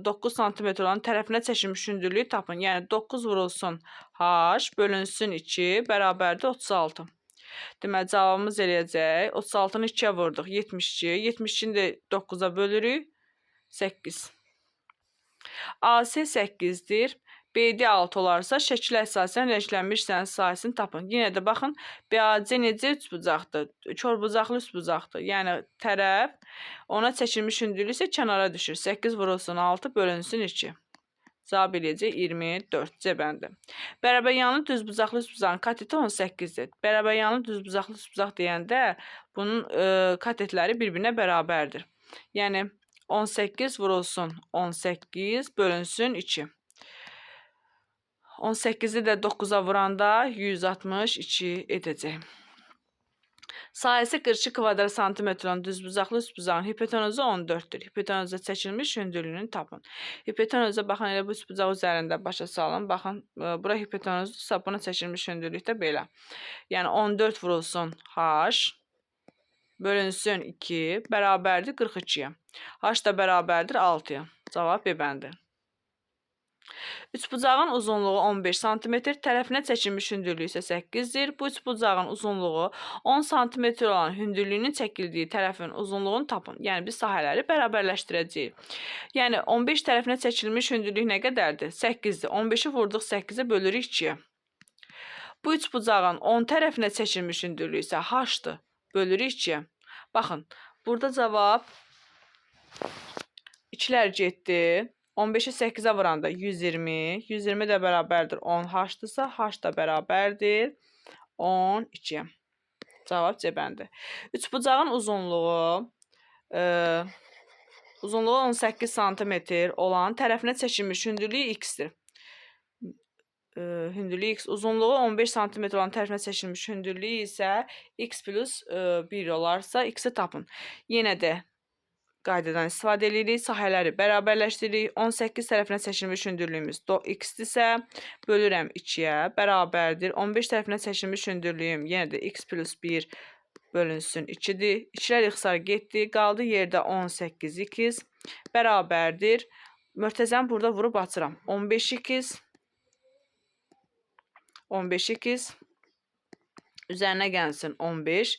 9 sm olan tərəfinə çəkilmiş hündürlüyü tapın. Yəni 9 vurulsun H bölünsün 2 bərabərdir 36. Deməli, cavabımız eləyəcək. 36-nı 2-yə vurduq. 72. 72-ni də 9-a bölürük. 8. AC 8-dir. BD 6 olarsa, şəkilə əsasən rənglənmiş hissənin sahəsini tapın. Yenə də baxın, BAC necə üçbucaqdır? Korbucaqlı üçbucaqdır. Yəni, tərəf ona çəkilmiş hündürlük isə kənara düşür. 8 vurulsun 6 bölünsün 2. Cavab eləyəcək 24 C bəndi. Bərabəryanlı düzbucaqlı üçbucağın kateti 18-dir. Bərabəryanlı düzbucaqlı üçbucaq deyəndə bunun katetləri bir-birinə bərabərdir. Yəni, 18 vurulsun 18 bölünsün 2. 18-i də 9-a vuranda 162 edəcək. Sahəsi 42 kvadrat santimetr olan düzbucaqlı üçbucağın hipotenuzu 14-dür. Hipotenuza çəkilmiş hündürlüyünü tapın. Hipotenuza baxın, elə bu üçbucaq üzərində başa salın. Baxın, bura hipotenuzdursa, buna çəkilmiş hündürlük də belə. Yəni 14 vurulsun H bölünsün 2 bərabərdir 42-yə. H da bərabərdir 6-ya. Cavab B bəndi. Üçbucağın uzunluğu 15 sm, tərəfinə çəkilmiş hündürlüyü isə 8-dir. Bu üçbucağın uzunluğu 10 sm olan hündürlüyünün çəkildiyi tərəfin uzunluğunu tapın. Yəni biz sahələri bərabərləşdirəcəyik. Yəni 15 tərəfinə çəkilmiş hündürlük nə qədərdir? 8-dir. 15-i vurduq 8-ə bölürük 2-yə. Bu üçbucağın 10 tərəfinə çəkilmiş hündürlüyü isə h-dır. Bölürük 2-yə. Baxın, burada cavab 2-lər getdi. 15-i 8-ə vuranda 120, 120 də bərabərdir 10 h-dırsa, h da bərabərdir 12-yə. Cavab C bəndi. Üçbucağın uzunluğu 18 sm olan tərəfinə çəkilmiş hündürlüyü x-dir. Hündürlüyü x, uzunluğu 15 sm olan tərəfinə çəkilmiş hündürlüyü isə x plus 1 olarsa, x-i tapın. Yenə də qaydadan istifadə edirik, sahələri bərabərləşdiririk. 18 tərəfinə çəkilmiş hündürlüyümüz x-dirsə, bölürəm 2-yə, bərabərdir. 15 tərəfinə çəkilmiş hündürlüyüm yenə də x plus 1 bölünsün 2-dir. 2-lər ixtisar getdi, qaldı yerdə 18x bərabərdir. Mötəzəni burada vurub açıram. 15x, 15x üzərinə gəlsin 15.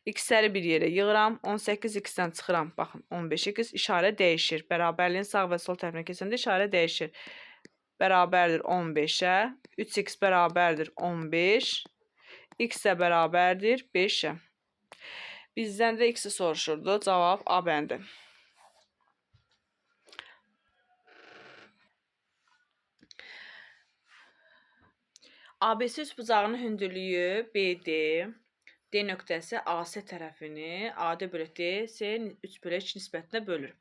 X-ləri bir yerə yığıram. 18x-dən çıxıram. Baxın, 15x işarə dəyişir. Bərabərliyin sağ və sol tərəfinə keçəndə işarə dəyişir. Bərabərdir 15-ə. 3x bərabərdir 15. X də bərabərdir 5-ə. Bizdən də x-i soruşurdu. Cavab A bəndi. ABC üçbucağının hündürlüyü BD, D nöqtəsi AC tərəfini AD bölü DC 3 bölü 2 nisbətinə bölür.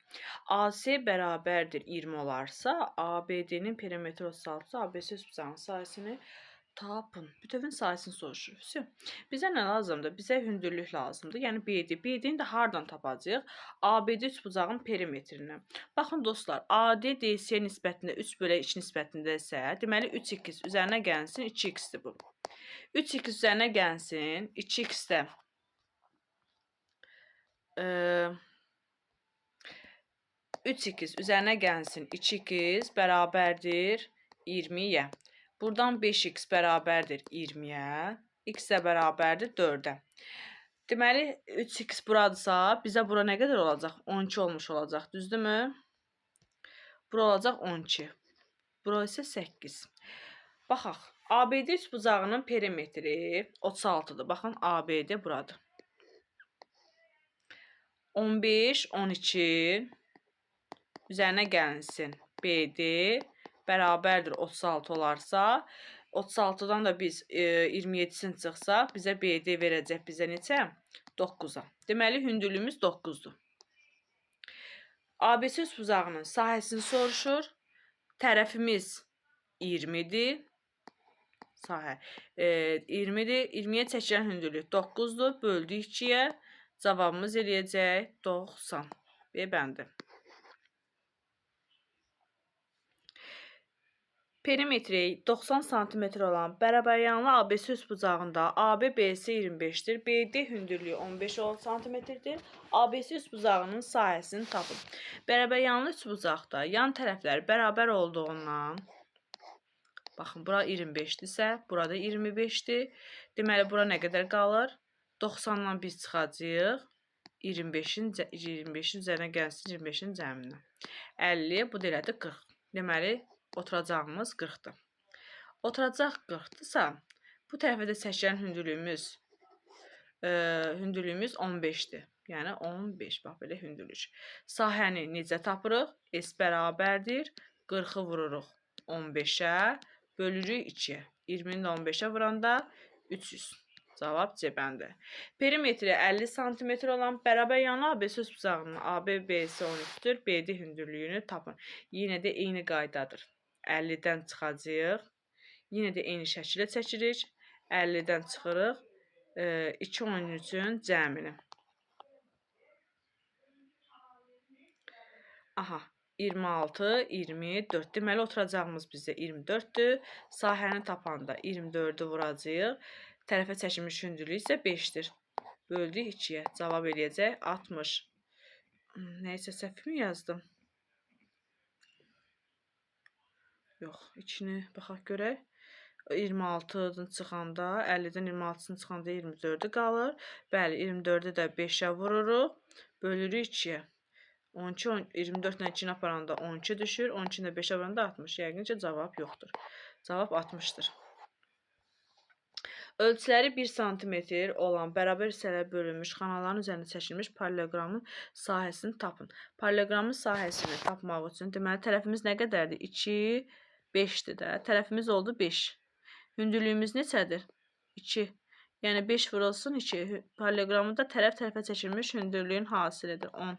AC bərabərdir 20 olarsa, ABD-nin perimetri 36, ABC üçbucağının sahəsini tapın. Bütövün sahəsini soruşur. Bizə nə lazımdır? Bizə hündürlük lazımdır. Yəni BD. BD-ni də hardan tapacağıq? ABD üçbucağın perimetrini. Baxın dostlar, AD DC nisbətində 3 bölü 2 nisbətində isə, deməli 3x üzərinə gəlsin 2x-dir bu. 3x üzərinə gəlsin 2x də 3x üzərinə gəlsin 2x bərabərdir 20-yə. Buradan 5x bərabərdir 20-yə, x də bərabərdir 4-ə. Deməli, 3x buradırsa, bizə bura nə qədər olacaq? 12 olmuş olacaq, düzdürmü? Bura olacaq 12. Bura isə 8. Baxaq, ABD üçbucağının perimetri 36-dır. Baxın, ABD buradır. 15, 12 üzərinə gəlinsin BD bərabərdir 36 olarsa, 36-dan da biz 27-sini çıxsaq, bizə BD verəcək bizə neçə? 9-a. Deməli, hündürlüyümüz 9-dur. ABC üçbucağının sahəsini soruşur. Tərəfimiz 20-dir. Sahə 20-dir. 20-yə çəkilən hündürlük 9-dur. Böldük 2-yə. Cavabımız eləyəcək 90. B bəndi. Perimetri 90 sm olan bərabəryanlı ABC üçbucağında AB BC 25-dir, BD hündürlüyü 15 sm-dir. ABC üçbucağının sahəsini tapın. Bərabəryanlı üçbucaqda yan tərəflər bərabər olduğundan, baxın, bura 25-dirsə, burada 25-dir. Deməli, bura nə qədər qalır? 90-dan biz çıxacağıq. 25-in üzərinə gəlsin 25-in cəminə. 50, bu da elədi 40. Deməli, oturacağımız 40-dır. Oturacaq 40-dırsa, bu tərəfə də çəkilən hündürlüyümüz 15-dir. Yəni 15, bax belə hündürlük. Sahəni necə tapırıq? S bərabərdir. 40-ı vururuq 15-ə, bölürük 2-yə. 20-ni də 15-ə vuranda 300. Cavab C bəndi. Perimetri 50 sm olan bərabər yanlı ABC üçbucağının AB BC 13-dür. BD hündürlüyünü tapın. Yenə də eyni qaydadır. 50-dən çıxacağıq. Yenə də eyni şəkildə çəkirik. 50-dən çıxırıq. 2 13-ün cəmini. Aha, 26, 24. Deməli, oturacağımız bizdə 24-dür. Sahəni tapanda 24-ü vuracağıq. Tərəfə çəkilmiş hündürlüyü isə 5-dir. Böldük 2-yə. Cavab eləyəcək 60. Nəysə, səhvimi yazdım. Yox, 2-ni baxaq görək. 26-dan çıxanda, 50-dən 26-sını çıxanda 24-ü qalır. Bəli, 24-ü də 5-ə vururuq. Bölürük 2-yə. 12, 24 ilə 2-ni aparanda 12 düşür. 12-ni də 5-ə vuranda 60. Yəqin ki, cavab yoxdur. Cavab 60-dır. Ölçüləri 1 sm olan bərabər hissələrə bölünmüş xanaların üzərində çəkilmiş paralleloqramın sahəsini tapın. Paralleloqramın sahəsini tapmaq üçün, deməli, tərəfimiz nə qədərdir? 2, 5-dir də. Tərəfimiz oldu 5. Hündürlüyümüz neçədir? 2. Yəni 5 vurulsun 2. Paralleloqramda da tərəf tərəfə çəkilmiş hündürlüyün hasilidir. 10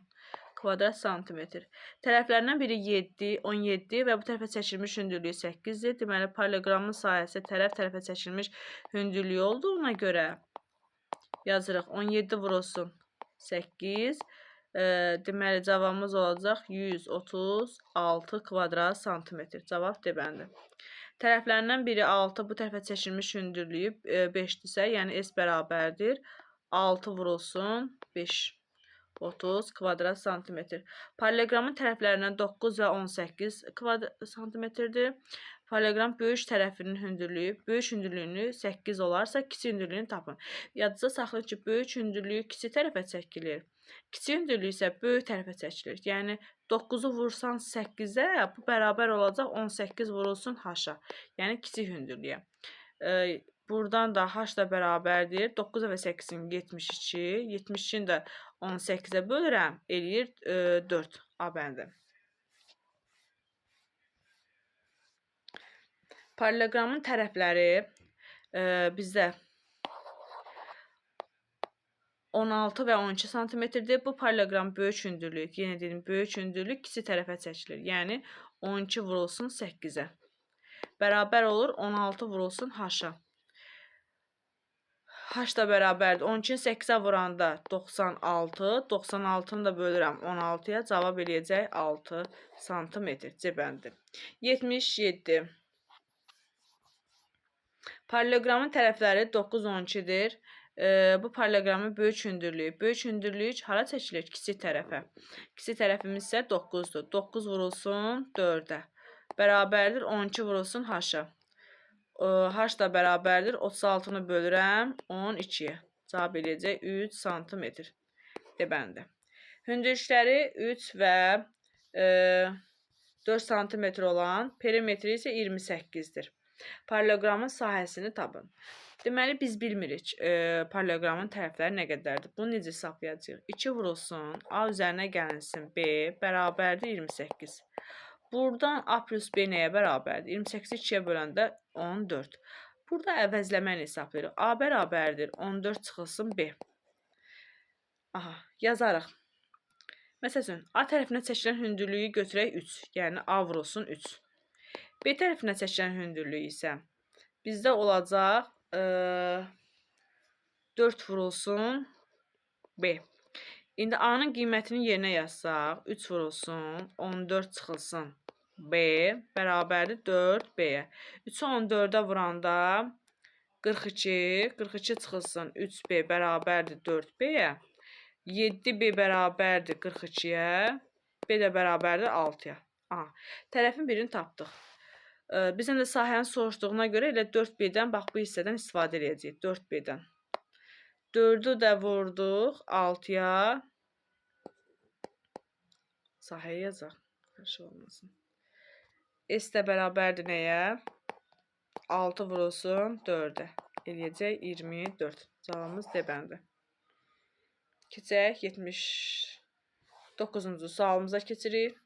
kvadrat santimetr. Tərəflərindən biri 7, 17 və bu tərəfə çəkilmiş hündürlüyü 8-dir. Deməli, paralleloqramın sahəsi tərəf tərəfə çəkilmiş hündürlüyü olduğuna görə yazırıq 17 vurulsun 8. Deməli, cavabımız olacaq 136 kvadrat santimetr. Cavab D bəndi. Tərəflərindən biri 6, bu tərəfə çəkilmiş hündürlüyü 5-dirsə, yəni S bərabərdir. 6 vurulsun 5. 30 kvadrat santimetr. Paralleloqramın tərəflərindən 9 və 18 kvadrat santimetrdir. Paralleloqram böyük tərəfinin hündürlüyü, böyük hündürlüyünü 8 olarsa, kiçik hündürlüyünü tapın. Yadınıza saxlayın ki, böyük hündürlüyü kiçik tərəfə çəkilir. Kiçik hündürlüyü isə böyük tərəfə çəkilir. Yəni 9-u vursan 8-ə, bu bərabər olacaq 18 vurulsun h-a. Yəni kiçik hündürlüyə. Buradan da h da bərabərdir. 9 və 8-in 72. 72-ni də 18-ə bölürəm. Eləyir 4. A bəndi. Paralleloqramın tərəfləri bizdə 16 və 12 santimetrdir. Bu paralleloqram böyük hündürlük, yenə dedim, böyük hündürlük kiçik tərəfə çəkilir. Yəni 12 vurulsun 8-ə. Bərabər olur 16 vurulsun h-a. H da bərabərdir. 12-ni 8-ə vuranda 96, 96-nı da bölürəm 16-ya, cavab eləyəcək 6 santimetr. C bəndi. 77. Paralleloqramın tərəfləri 9, 12-dir. Bu paralleloqramın böyük hündürlüyü. Böyük hündürlüyü hara çəkilir? Kiçik tərəfə. Kiçik tərəfimiz isə 9-dur. 9 vurulsun 4-ə. Bərabərdir 12 vurulsun h-a. H da bərabərdir. 36-nı bölürəm 12-yə. Cavab eləyəcək 3 santimetr. D bəndi. Hündürlükləri 3 və 4 santimetr olan perimetri isə 28-dir. Paralleloqramın sahəsini tapın. Deməli, biz bilmirik paralleloqramın tərəfləri nə qədərdir. Bunu necə hesablayacağıq? 2 vurulsun, A üzərinə gəlinsin B bərabərdir 28. Buradan A plus B nəyə bərabərdir? 28-i 2-yə böləndə 14. Burada əvəzləməni hesablayırıq. A bərabərdir 14 çıxılsın B. Aha, yazarıq. Məsəl üçün, A tərəfinə çəkilən hündürlüyü götürək 3. Yəni, A vurulsun 3. B tərəfinə çəkilən hündürlüyü isə bizdə olacaq 4 vurulsun B. İndi A-nın qiymətini yerinə yazsaq, 3 vurulsun, 14 çıxılsın B bərabərdir 4B-yə. 3-ü 14-ə vuranda 42, 42 çıxılsın 3B bərabərdir 4B-yə. 7B bərabərdir 42-yə, B də bərabərdir 6-ya. Aha, tərəfin birini tapdıq. Bizdən də sahəni soruşduğuna görə elə 4B-dən, bax bu hissədən istifadə eləyəcəyik, 4B-dən. 4-ü də vurduq 6-ya. Sahəyə yazaq, qarışıq olmasın. S də bərabərdir nəyə? 6 vurulsun 4-ə. Eləyəcək 24. Cavabımız D bəndi. Keçək 79-cu sualımıza keçirik.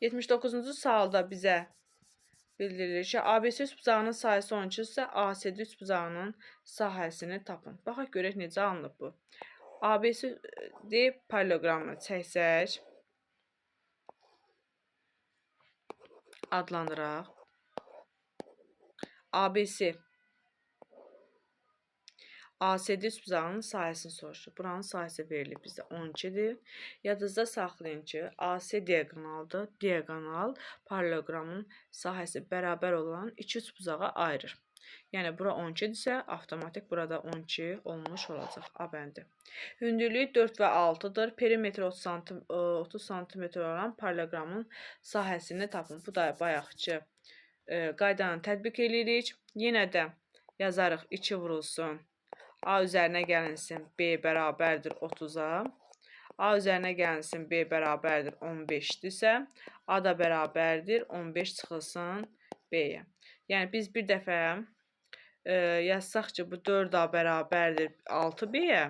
79-cu sualda bizə bildirilir ki, ABC üçbucağının sahəsi 12 isə ACD üçbucağının sahəsini tapın. Baxaq görək necə alınıb bu. ABCD paralleloqramını çəksək, adlandıraq. ABC ACD üçbucağının sahəsini soruşur. Buranın sahəsi verilib bizə 12-dir. Yadınızda saxlayın ki, AC diaqonaldır. Diaqonal paralleloqramın sahəsi bərabər olan iki üçbucağa ayırır. Yəni, bura 12-dirsə, avtomatik burada 12 olmuş olacaq. A bəndi. Hündürlüyü 4 və 6-dır. Perimetri 30 sm olan paralleloqramın sahəsini tapın. Bu da bayaqki qaydanı tətbiq eləyirik. Yenə də yazarıq 2 vurulsun. A üzərinə gəlinsin B bərabərdir 30-a. A üzərinə gəlinsin B bərabərdir 15-dirsə, A da bərabərdir 15 çıxılsın B-yə. Yəni, biz bir dəfə yazsaq ki, bu 4A bərabərdir 6B-yə.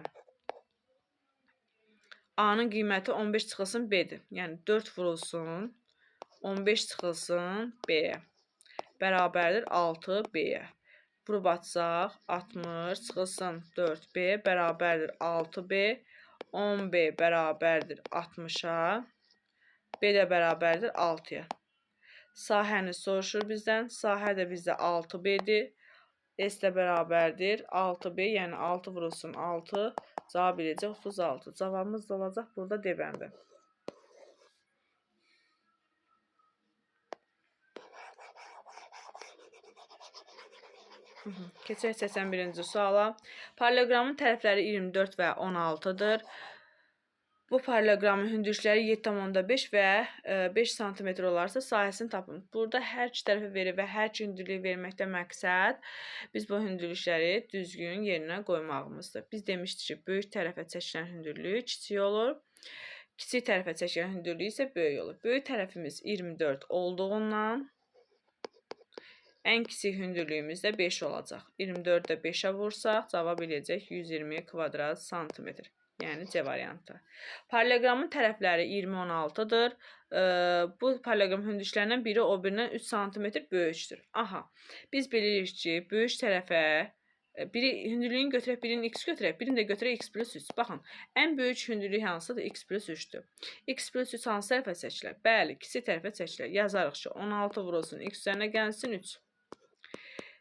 A-nın qiyməti 15 çıxılsın B-dir. Yəni, 4 vurulsun 15 çıxılsın B-yə. Bərabərdir 6B-yə. Vurub atsaq 60 çıxılsın 4B bərabərdir 6B, 10B bərabərdir 60-a, B də bərabərdir 6-ya. Sahəni soruşur bizdən. Sahə də bizdə 6B-dir. S də bərabərdir 6B, yəni 6 vurulsun 6, cavab eləyəcək 36. Cavabımız da olacaq burada D bəndi. Keçək 81-ci suala. Paralleloqramın tərəfləri 24 və 16-dır. Bu paralleloqramın hündürlükləri 7,5 və 5 sm olarsa sahəsini tapın. Burada hər iki tərəfi verir və hər iki hündürlüyü verməkdə məqsəd biz bu hündürlükləri düzgün yerinə qoymağımızdır. Biz demişdik ki, böyük tərəfə çəkilən hündürlük kiçik olur. Kiçik tərəfə çəkilən hündürlük isə böyük olur. Böyük tərəfimiz 24 olduğundan ən kiçik hündürlüyümüz də 5 olacaq. 24-də 5-ə vursaq, cavab eləyəcək 120 kvadrat santimetr. Yəni C variantı. Paralleloqramın tərəfləri 20-16-dır. Bu paralleloqram hündürlüklərindən biri o birindən 3 sm böyükdür. Aha, biz bilirik ki, böyük tərəfə biri hündürlüyünü götürək, birini x götürək, birini də götürək x plus 3. Baxın, ən böyük hündürlük hansıdır? X plus 3-dür. X plus 3 hansı tərəfə çəkilər? Bəli, kiçik tərəfə çəkilər. Yazarıq ki, 16 vurulsun, x üzərinə gəlsin 3.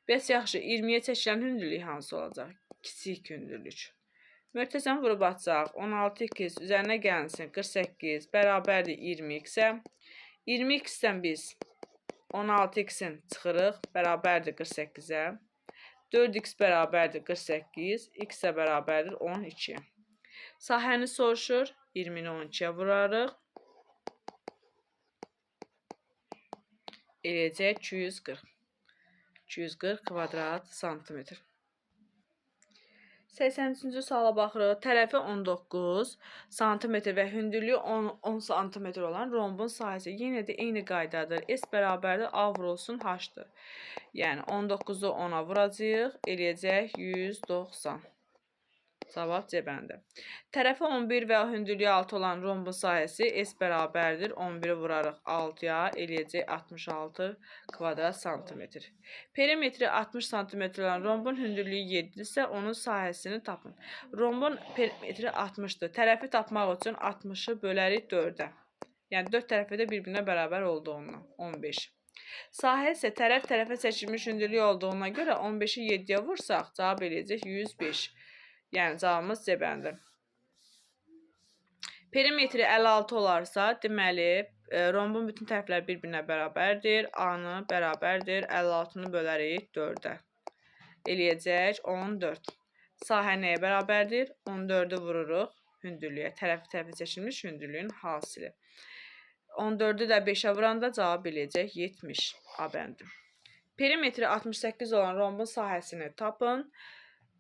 Bəs yaxşı, 20-yə çəkilən hündürlük hansı olacaq? Kiçik hündürlük. Mötəzən vurub atsaq, 16x üzərinə gəlsin 48 bərabərdir 20x-ə. 20x-dən biz 16x-in çıxırıq, bərabərdir 48-ə. 4x bərabərdir 48, x də bərabərdir 12. Sahəni soruşur, 20-ni 12-yə vurarıq. Eləyəcək 240. 240 kvadrat santimetr. 83-cü suala baxırıq. Tərəfi 19 santimetr və hündürlüyü 10 santimetr olan rombun sahəsi yenə də eyni qaydadır. S bərabərdir A vurulsun H-dır. Yəni 19-u 10-a vuracağıq, eləyəcək 190 Cavab C bəndi. Tərəfi 11 və hündürlüyü 6 olan rombun sahəsi S bərabərdir. 11-i vurarıq 6-ya, eləyəcək 66 kvadrat santimetr. Perimetri 60 santimetr olan rombun hündürlüyü 7 isə onun sahəsini tapın. Rombun perimetri 60-dır. Tərəfi tapmaq üçün 60-ı bölərik 4-ə. Yəni 4 tərəfi də bir-birinə bərabər olduğundan 15. Sahə isə tərəf tərəfə çəkilmiş hündürlük olduğuna görə 15-i 7-yə vursaq cavab eləyəcək 105. Yəni cavabımız C bəndi. Perimetri 56 olarsa, deməli rombun bütün tərəfləri bir-birinə bərabərdir. A-nı bərabərdir. 56-nı bölərik 4-ə. Eləyəcək 14. Sahə nəyə bərabərdir? 14-ü vururuq hündürlüyə. Tərəfi tərəfə çəkilmiş hündürlüyün hasili. 14-ü də 5-ə vuranda cavab eləyəcək 70. A bəndi. Perimetri 68 olan rombun sahəsini tapın.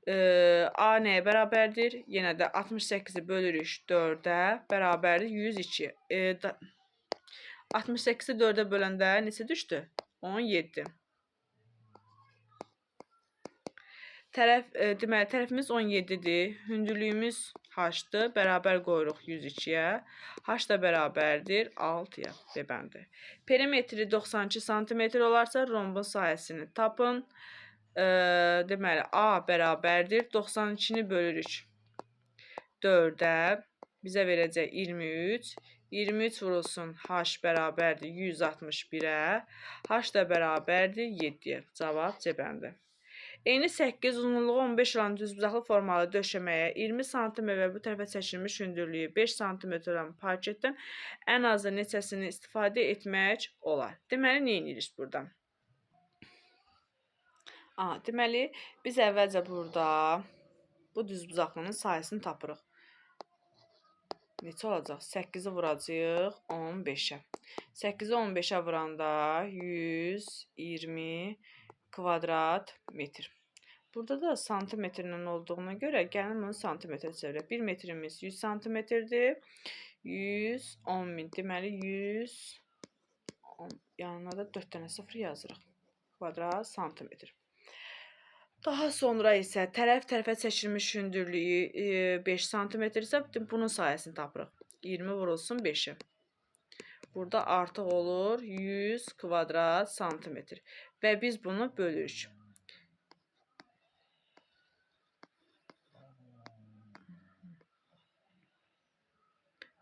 A nəyə bərabərdir? Yenə də 68-i bölürük 4-ə, bərabərdir 102. 68-i 4-ə böləndə neçə düşdü? 17. Deməli, tərəfimiz 17-dir. Hündürlüyümüz h-dır. Bərabər qoyuruq 102-yə. H da bərabərdir 6-ya. B bəndi. Perimetri 92 sm olarsa, rombun sahəsini tapın. Deməli, A bərabərdir. 92-ni bölürük 4-ə. Bizə verəcək 23. 23 vurulsun H bərabərdir 161-ə. H da bərabərdir 7-yə. Cavab C bəndi. Eni 8, uzunluğu 15 olan düzbucaqlı formalı döşəməyə 20 sm və bu tərəfə çəkilmiş hündürlüyü 5 sm olan parketdən ən azı neçəsini istifadə etmək olar? Deməli, nə edirik burada? Deməli, biz əvvəlcə burada bu düzbucaqlının sahəsini tapırıq. Neçə olacaq? 8-i vuracağıq 15-ə. 8-i 15-ə vuranda 120 kvadrat metr. Burada da santimetrlə olduğuna görə gəlin bunu santimetrə çevirək. 1 metrimiz 100 santimetrdir. 110 min. Deməli, 110, yanına da 4 dənə sıfır yazırıq. Kvadrat santimetr. Daha sonra isə tərəf tərəfə çəkilmiş hündürlüyü 5 sm isə bunun sahəsini tapırıq. 20 vurulsun 5-i. Burada artıq olur 100 kvadrat santimetr. Və biz bunu bölürük.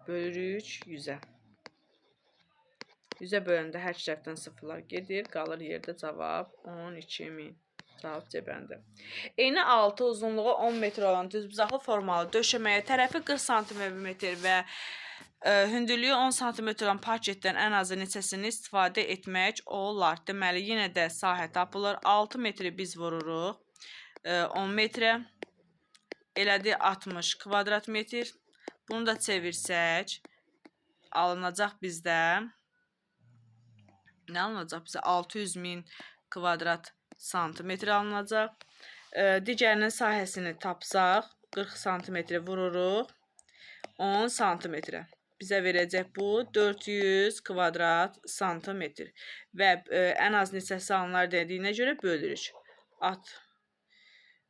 Bölürük 100-ə. 100-ə böləndə hər iki tərəfdən sıfırlar gedir. Qalır yerdə cavab 12.000. Cavab C bəndi. Eni 6, uzunluğu 10 metr olan düzbucaqlı formalı döşəməyə tərəfi 40 sm və hündürlüyü 10 sm olan parketdən ən azı neçəsini istifadə etmək olar? Deməli, yenə də sahə tapılır. 6 metri biz vururuq 10 metrə. Elədi 60 kvadrat metr. Bunu da çevirsək, alınacaq bizdə. Nə alınacaq bizə? 600.000 kvadrat santimetr alınacaq. Digərinin sahəsini tapsaq, 40 santimetri vururuq 10 santimetrə. Bizə verəcək bu 400 kvadrat santimetr. Və ən az neçəsi alınlar dediyinə görə bölürük.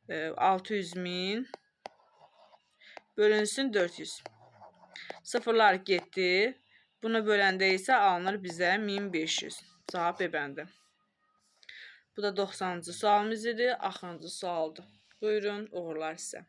600.000 bölünsün 400. Sıfırlar getdi. Bunu böləndə isə alınır bizə 1500. Cavab B bəndi. Bu da 90-cı sualımız idi. Axırıncı sualdır. Buyurun, uğurlar sizə.